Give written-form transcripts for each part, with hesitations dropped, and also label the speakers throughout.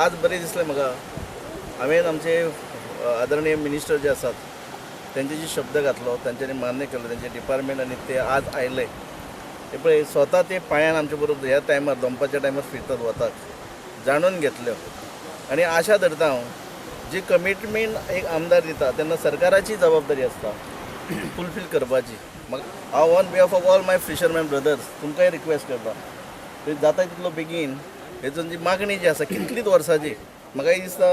Speaker 1: आज बरें दिसलें म्हाका. हांवें आमचे आदरणीय मिनिस्टर जे आसात तेंचे जे शब्द घातलो तांच्यांनी मान्य केलो, तेंचे डिपार्टमेंट आनी ते आज आयले. ते पळय स्वता ते पांयान आमचे बरोबर ह्या टायमार दनपारच्या टायमार फिरतात वतात, जाणून घेतल्यो. आनी आशा धरता हांव जी कमिटमेंट एक आमदार दिता तेन्ना सरकाराची जबाबदारी आसता फुलफील करपाची. म्हाका हांव on behalf of all my fisherman brothers तुमकांय रिक्वेस्ट करता, ते जाता तितलो बेगीन हेजून जी मागणी जी आसा कितलीच वर्सांची, म्हाका दिसता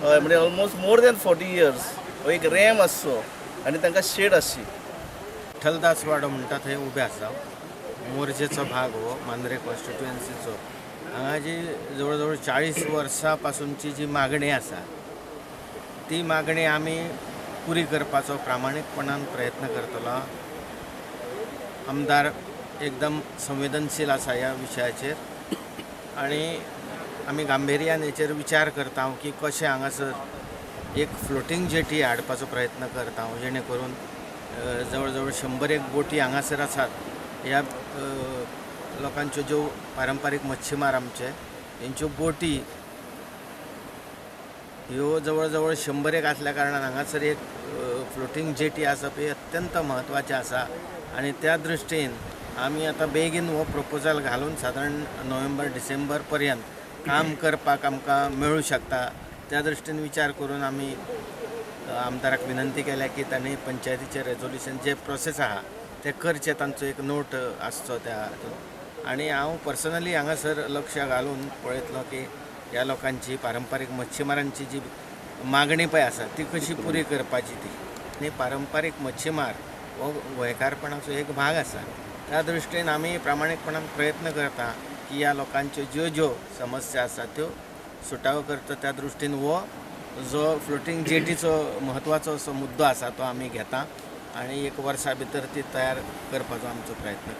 Speaker 1: हय, म्हणजे ऑलमोस्ट मोर दॅन 40 इयर्स हो एक रॅम आसचो आनी तांकां शेड आसची.
Speaker 2: विठ्ठलदास वाडो म्हणटा थंय उबे आसा. मोरजेचो भाग हो मांद्रे कॉन्स्टिट्युएन्सीचो. हांगा जी जवळ जवळ 40 वर्सां पासूनची जी मागणी आसा ती मागणी आमी पुरी करपाचो प्रामाणीकपणान प्रयत्न करतलो. आमदार एकदम संवेदनशील आसा ह्या विशयाचेर आनी आमी गांभिर्यान हेचेर विचार करता की कशें हांगासर एक फ्लोटींग जेटी हाडपाचो प्रयत्न करता, जेणे करून जवळ जवळ 100 एक बोटी हांगासर आसात. ह्या लोकांच्यो ज्यो पारंपारीक मच्छीमार आमचे हेंच्यो बोटी ह्यो जवळ जवळ 100 एक आसल्या कारणान हांगासर एक फ्लोटींग जेटी आसप हें अत्यंत म्हत्वाचें आसा. आनी त्या दृश्टीन आमी आतां बेगीन हो प्रपोजल घालून सादारण नोव्हेंबर डिसेंबर पर्यंत काम करपाक आमकां मेळूं शकता. त्या दृश्टीन विचार करून आमी आमदाराक विनंती केल्या की तांणी पंचायतीचें रेजोल्युशन जे प्रोसेस आहा ते करचे, तांचो एक नोट आसचो त्या हातून. आनी हांव पर्सनली हांगासर लक्ष घालून पळयतलो की ह्या लोकांची पारंपारीक मच्छीमारांची जी मागणी पळय आसा ती कशी पुरी करपाची ती. आनी पारंपारीक मच्छीमार हो गोंयकारपणाचो एक भाग आसा. त्या दृश्टीन आमी प्रामाणीकपणान प्रयत्न करता की ह्या लोकांच्यो ज्यो ज्यो समस्या आसा त्यो सुटाव्यो करता. त्या दृश्टीन हो जो फ्लोटींग जेटीचो म्हत्वाचो असो मुद्दो आसा तो आमी घेता आनी एक वर्सा भितर ती तयार करपाचो आमचो प्रयत्न.